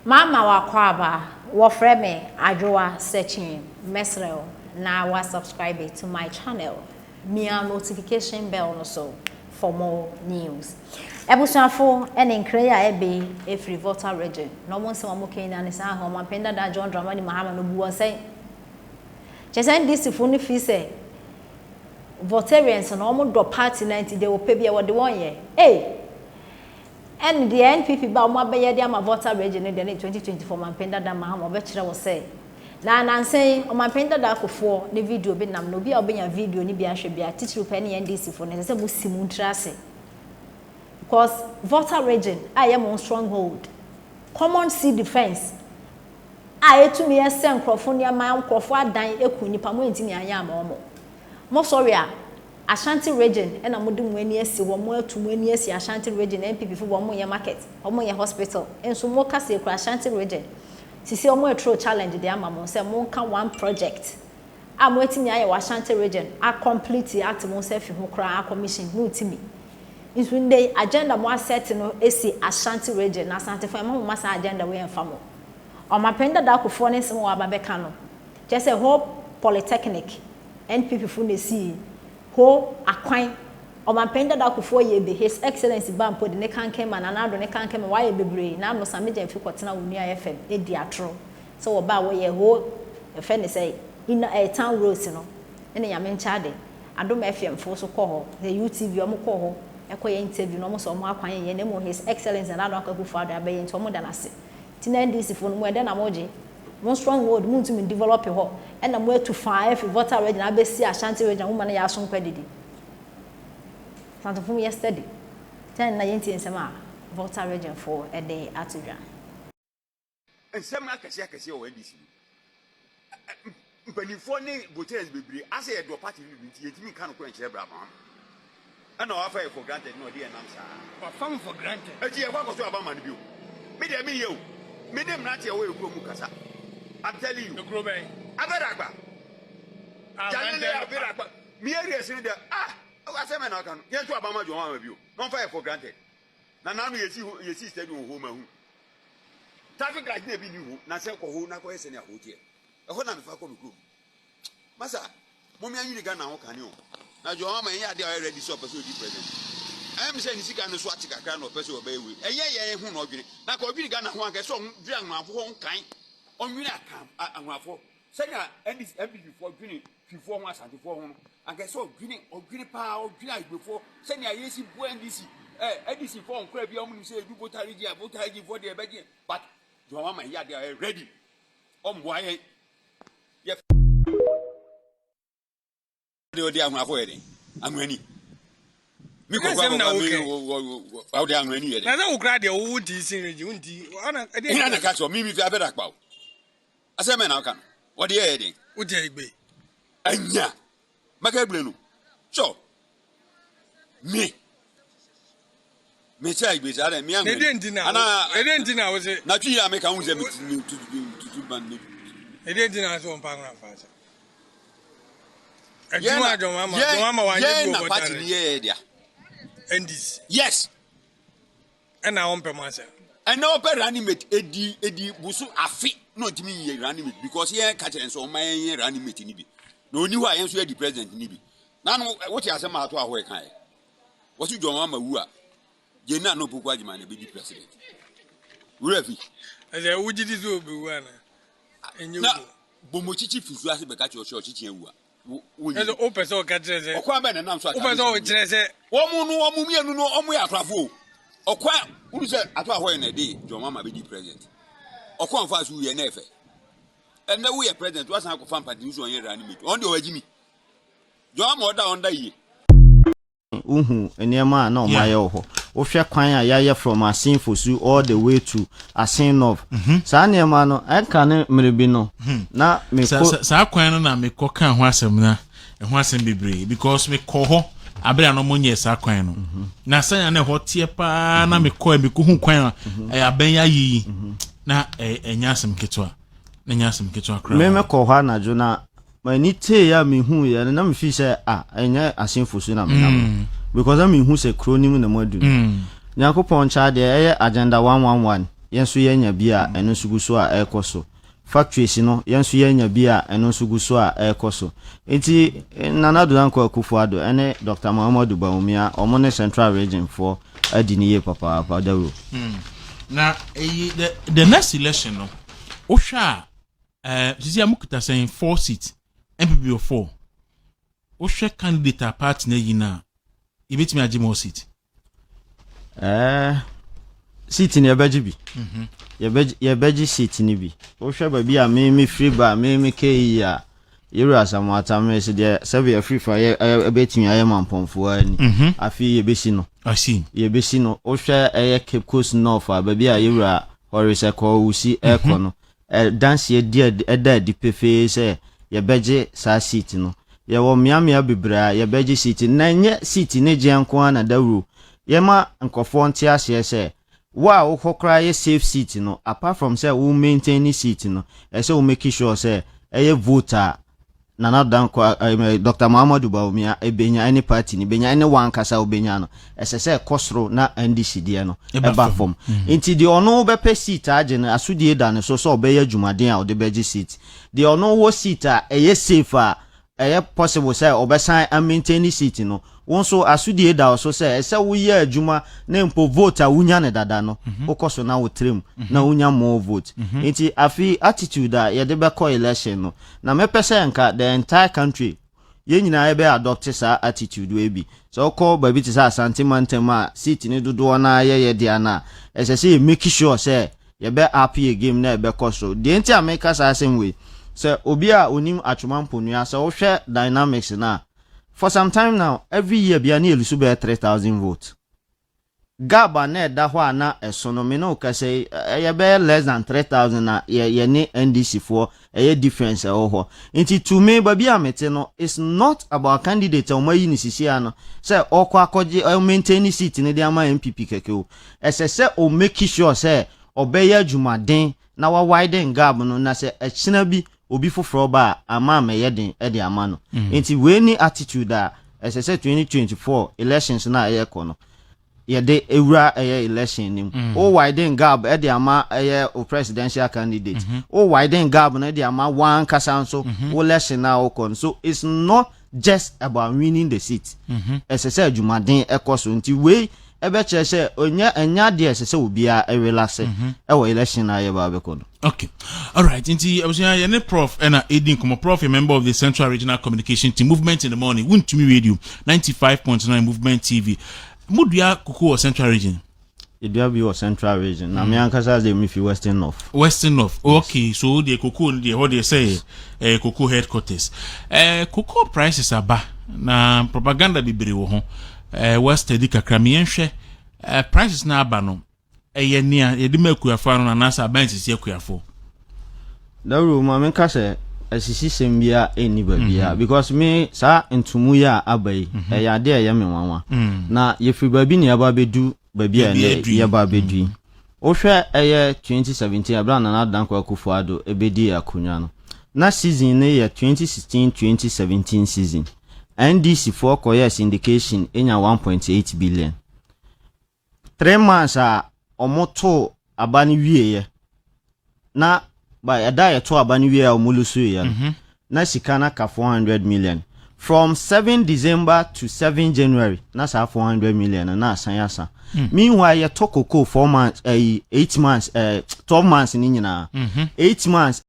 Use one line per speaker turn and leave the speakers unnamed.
Mama w'akwaaba, wɔfrɛ me Adwoa Sekyee, mɛsrɛ wo na wa subscribe to my channel, mia notification bell no so for more news. Abusuafo ne nkra yi a ɛbe yi ɛfiri Volta region na wɔn nsɛm a wɔka nyinaa ne sɛ aha ɔmanpanin dada John Dramani Mahama no bu wɔn sɛn? Kyerɛ sɛ NDC fo no feel sɛ Voltarians no wɔn dɔ party no nti deɛ wɔpɛ biara wɔde wɔn yɛ. Ei! Ɛne deɛ NPP ba a wɔn abɛyɛ de ama Volta region no deɛ ne 2024 ɔmanpanin dada Mahama ɔbɛkyerɛ wo sɛ na nansa yi ɔmanpanin dada Akufoɔ ne video bi nam na obi a ɔbɛnya video no bi ahwɛ biara titiriw pɛ ne NDC foɔ no ɛsɛ sɛ mo si mo ntiri ase because Volta region a ɛyɛ mo stronghold common sea defense a ɛtumi ɛsɛ nkorɔfo nneɛma nkorɔfo adan ɛku nnipa mo ɛntumi anyɛ ama wɔn mo sɔre a Ashanti region na mode mo ani asi hɔ, mo atu mo ani asi Ashanti region, NPP fo wɔn nyɛ market, wɔn nyɛ hospital, nso mo ka sɛ ekura Ashanti region. Sisi wɔn ɛtro challenge de ama mo sɛ mo nka one project a mo atumi ayɛ wɔ Ashanti region a complete ate mo nsa afi ho koraa a commission mo ntumi. Nso ndɛ yi agenda mo asɛte no esi Ashanti region na Asantefo ɛma mo ma saa agenda wei ɛnfa mo. Ɔmapanin dada Akufoɔ ne nsɛm a waba bɛka no kyerɛ sɛ whole polytechnic NPP fo na esii ho akwan. Ɔmanpanyin dada Kufuor yɛ bi, His Excellency ba mpo de ne kankan ma, Nana Addo ne kankan ma, wayɛ bebree, n'ano Sammy Gyamfi kɔtena wo nua FM edi atoro sɛ wɔba a wɔyɛ ho yɛfrɛ no sɛ inner eh town roads no ɛna Nyame nkyɛ ade, Adom FM fo nso kɔ hɔ, sɛ UTV wɔn kɔ hɔ kɔ yɛ interview na wɔn sɛ wɔn akwan nyɛ na mmom His Excellency Nana Addo Dankwa Akufo Addo abɛyɛ nti wɔn da no ase. Nti na NDC foɔ no mo ɛdɛn na mo gye? Mo stronghold mo ntumi ndevelop hɔ ɛna mo atu faa afiri Volta region abɛsi Ashanti region mo ma no yɛ aso nkwa didi. Asantefo mo yɛ steady. Tɛn na yɛntie nsɛm a Volta region foɔ ɛde ato dwa.
Nsɛm akɛseɛ akɛseɛ wɔ NDC mu. Mpanimfoɔ ne Voltarians bebree asɛ yɛdɔ party no dodo nti yɛntumi nka nokorɛ nkyerɛ Bra Mahama. Ɛna wafa yɛ for granted na ɔde yɛn nam saa.
Wafa mo for granted.
Eti yɛkɔ akɔto aba ma no bio. Me deɛ menyɛ o. Me ne mmeranteɛ ɛwɔ yɛ kuro mu kasa. I'm telling you.
Ekuro bɛn?
Aberakpa. Jalele Aberakpa. Me areas no deɛ ah asɛm bɛn na waka no. Yɛnto aba ma John Mahama bio na ɔmfa yɛ for granted. Na nanu yɛsi yɛsi stadium wɔ hɔ mahu. Traffic light na ebi nni ho na sɛ kɔ ho na kɔyɛ sɛnea ho teɛ. Ɛhɔ na mefa kɔ me kurom. Masa, mom yɛnwene Ghana ho kane o. Na John Mahama ɛnyɛ adeɛ a ɔyɛ ready sɛ ɔpɛ sɛ ɔdi president. Ɛyɛ me sɛ ne sika no so ate kakra na ɔpɛ sɛ ɔbɛyɛ wei. Ɛnyɛ yɛn ho na ɔdwene. Na nka ɔdwene Ghana ho a, nka ɛsɛ sɛ ɔdwene Anwonafoɔ ho kan. Ɔnwene Akan, Anwonafoɔ. Sɛnea NDC, NPP foɔ dwene Twifoɔ ho, Asantefoɔ ho no, anka ɛsɛ sɛ ɔdwene, ɔdwene paa, ɔdwene Ayigbefoɔ. Sɛnea yɛsi boa NDC, eh, NDC foɔ nkora bi a wɔn nim sɛ yɛdu Volta region a, Volta region foɔ deɛ ɛbɛgye, but John Mahama ɛyɛ adeɛ a ɔyɛ ready. Ɔmmoa yɛn. Yɛ de ɔde ahunafo yɛ den ahunani. Mi kɔ kɔ akɔ mi wɔ ɔde ahunani yɛ den.
Na sɛ wokura deɛ wo nti sin regye wo nti ɔna
ɛdeɛ. Hina na ka kyerɛ mi mi fi abɛda akpa o. Asɛm bɛn na ɔka no ɔde yɛ yɛ den.
Wo deɛ egbe.
Anya mɛka egbe no sure me. Me sɛ egbe saa dɛ me ahunani.
Ɛdeɛ nti na ɛdeɛ nti na wo se.
Na twi yɛ a meka ho sɛ me tutu ban ne.
Ɛdeɛ nti na sɛ wɔn pa ahunafo asɛm. Adwuma a John Mahama John Mahama wanyɛ bi wɔ
Yɛn na party ni yɛ yɛ dea.
NDC.
Yes.
Ɛna wɔn pɛ mu asɛm.
Ɛna ɔpɛ running mate edi edi busu afe na ɔntumi yɛ running mate because yɛn ka kyerɛ nso ɔma yɛn yɛ running mate ni bi na ɔni hɔ a yɛn nso yɛ di president ni bi nanu wote asɛm a ato ahɔ ɛka yɛ wɔsi John Mahama wu a gyina na opoku agyima na ebedi president wura fi.
Ɛsɛ wogye di sɛ obewu ana? Ɛnyɛ
wu. Bomokyikyi fi su ase bɛka kyerɛ sɛ ɔkyekye awu a, wo wo
nyi. Wopɛ sɛ ɔka kyerɛ sɛ.
Ɔkwan bɛn na ɛnam so
a. Wopɛ sɛ ɔkyerɛ sɛ.
Wɔn no wɔn mmienu no wɔn yɛ akorafo o. Ɔkwan wuru sɛ ato ahɔ yɛ na ɛde John Mahama bɛdi president. Ɔkwan ɔfa so wuyɛ na ɛfɛ. Ɛnɛ woyɛ president wasan akɔfa mpantini so ɔnyɛ running mate. Ɔno deɛ ɔagyi mi. John Mahama ɔda ɔnda yie.
Wohu nneɛma a na wɔn ayɛ wɔ hɔ. Wohwɛ kwan a yɛayɛ from Asin Fosu all the way to Asin North. Saa nneɛma no, ɛnka ne mmere bi no, na mekɔ.
Saa kwan no na mekɔ kaa ho asɛm na ɛho asɛm bebree because mekɔ hɔ abere a na wɔn nyɛ saa kwan no. Na sɛnea na ɛhɔ teɛ paa na mekɔ mekɔ hu kwan a ɛyɛ abɛn ayɛ yi na ɛnyɛ asɛm ketewa. Na ɛnyɛ asɛm ketewa koraa.
Me mekɔ hɔ anadwo na M'ani teeɛ a mehuuiɛ no, na mefii sɛ, ah, ɛnyɛ Asenfo so na menam no. Because na mehu sɛ kuro no mu na moadu no. Nyankopɔn nkyɛ adeɛ, ɛyɛ Agenda 111. Yɛn nso yɛanya bi a ɛno nso gu so a ɛrekɔ so. Factories no, yɛn nso yɛanya bi a ɛno nso gu so a ɛrekɔ so. Nti Nana Addo Dankwa Akufo-Addo ne Doctor Muhammadu Bawumia, wɔn ne Central Region foɔ adi no yie papaapa. Dawuro.
Na eyi the next election no, wohwɛ a, sisi a mokita sɛn? Four seat, NPP wɔ four. Wohwɛ candidate a party no ayi no a, yɛbɛtumi agye more seat?
Seat no yɛbɛgye bi. Yɛbɛgye seat no bi. Wohwɛ baabi a me mefiri ba, me kɛyi a yɛwura Asamoah Atamere deɛ, sɛbi afiri fa yɛ ɛbɛtumi ayɛ mampɔnfoɔ ani. Afei yɛbɛsi no.
I see.
Yɛbɛsi no. Wohwɛ ɛyɛ Cape Coast North a, baabi a yɛwura Horace Ɛkɔ Wusi ɛkɔ no, ɛdanseɛ di ɛda adi pefee sɛ yɛbɛgye saa seat no. Yɛwɔ mmeammea bebree a yɛbɛgye seat, na ɛnyɛ seat ne gyeɛ nko ara na dawuro. Yɛma nkɔfoɔ nte aseɛ sɛ wo a wokɔ koraa yɛ safe seat no, apart from sɛ wo maintain ne seat no, ɛsɛ wo make sure sɛ ɛyɛ vote a Nana Dankwa, Dr Muhammadu Bawumia ebenya, ɛne party ni benya, ɛne wankasa obenya no, ɛsɛ sɛ ɛkɔ soro na NDC deɛ no ɛba fam. Nti deɛ ɔno bɛpɛ seat agye no, asodie da ne so sɛ ɔbɛyɛ adwumaden a ɔde bɛgye seat. Deɛ ɔno wɔ seat a ɛyɛ safe a ɛyɛ possible sɛ ɔbɛsan amaintain seat no, wo nso asodie da wo so sɛ ɛsɛ woyɛ adwuma na mpo vote a wonya ne dada no, wokɔ so na wotrem na wonya more vote. Nti afei attitude a yɛde bɛkɔ election no, na mɛpɛ sɛ nka the entire country, yɛn nyinaa yɛbɛ adopt saa attitude wei bi. Sɛ wokɔ baabi te sɛ Asante mantam a seat ne dodoɔ no yɛyɛ dea no a, ɛsɛ sɛ yɛ make sure sɛ yɛbɛ up yɛ game na ɛbɛkɔ so. Deɛ nti a meka saa asɛm wei, sɛ obi a onim Atwoma Mponua, sɛ wohwɛ dynamics no a, for some time now, every year bia ne yɛlose bɛyɛ 3000 vote. Gap a na ɛda hɔ a na ɛso no, me ne wo kasa yi, ɛyɛ bɛyɛ less than 3000 na yɛ yɛne NDC foɔ ɛyɛ difference ɛwɔ hɔ. Nti to me, baabi a mete no, it's not about candidate a wɔn ayi ne sisi ano sɛ ɔkɔ akɔgye ɔ maintain seat ne de ama NPP kɛkɛ o. Ɛsɛ sɛ o make sure sɛ ɔbɛyɛ adwumaden na wa widen gap no, na sɛ ɛkyina bi obi foforɔ ba a, ama amɛyɛ den ɛde ama no. Nti wei ni attitude a ɛsɛ sɛ 2024 elections na ɛyɛ kɔ no, yɛde ewura ɛyɛ election nim. O widen gap ɛde ama ɛyɛ o presidential candidate, o widen gap no ɛde ama wɔn ankasa nso o election na ɔkɔ no. So it's not just about winning the seat, ɛsɛ sɛ adwumaden ɛkɔ so. Nti wei ɛbɛkyerɛ sɛ ɔnyɛ ɛnyɛ adeɛ ɛsɛ sɛ obiara ɛrelax ɛwɔ election na yɛba abɛkɔ no.
Okay, alright. Nti abusua, yɛne Prof ɛna edi nkɔmɔ. Prof yɛ member of the Central Regional Communication Team, Movement in the Morning, Wuntumi Radio 95.9, Movement TV. Mudua koko wɔ Central Region?
Edua bi wɔ Central Region, na me ankasa de, me fi Western North.
Western North, okay. So deɛ koko no deɛ, hɔ deɛ sɛ ɛyɛ cocoa headquarters. Cocoa prices aba na propaganda bebree wɔ ho. West adi kakra mi, yɛnhwɛ prices na aba no, ɛyɛ nea yɛde ma akuafo ano anaasɛ aban sisi akuafo?
Dawuro, ma menka sɛ asisi sɛm bia ɛnni baabia, because me saa ntomu yi a aba yi, ɛyɛ adeɛ a ɛyɛ me nwanwa. Na yɛfiri baabi ne yɛba bɛdu baabi a
Baabi
ɛnɛ
aduru yi.
Yɛba bɛdu yi, wohwɛ ɛyɛ 2017, ɛberɛ a Nana Dankwa Akufo Addo ɛbɛdii akonnwa no, na season no yɛ 2016 2017 season. NDC foɔ kɔyɛɛ syndication ɛnya 1.8 billion. 3 months a ɔmo too aba no wieɛ na ba ɛda a yɛto aba no wie a ɔmo loseeɛ no, na sika no aka 400 million. From 7 December to 7 January, na saa 400 million no na asan asa. Meanwhile, yɛtɔ cocoa 4 months, ɛyi 8 months, 12 months ne nyinaa, 8 months.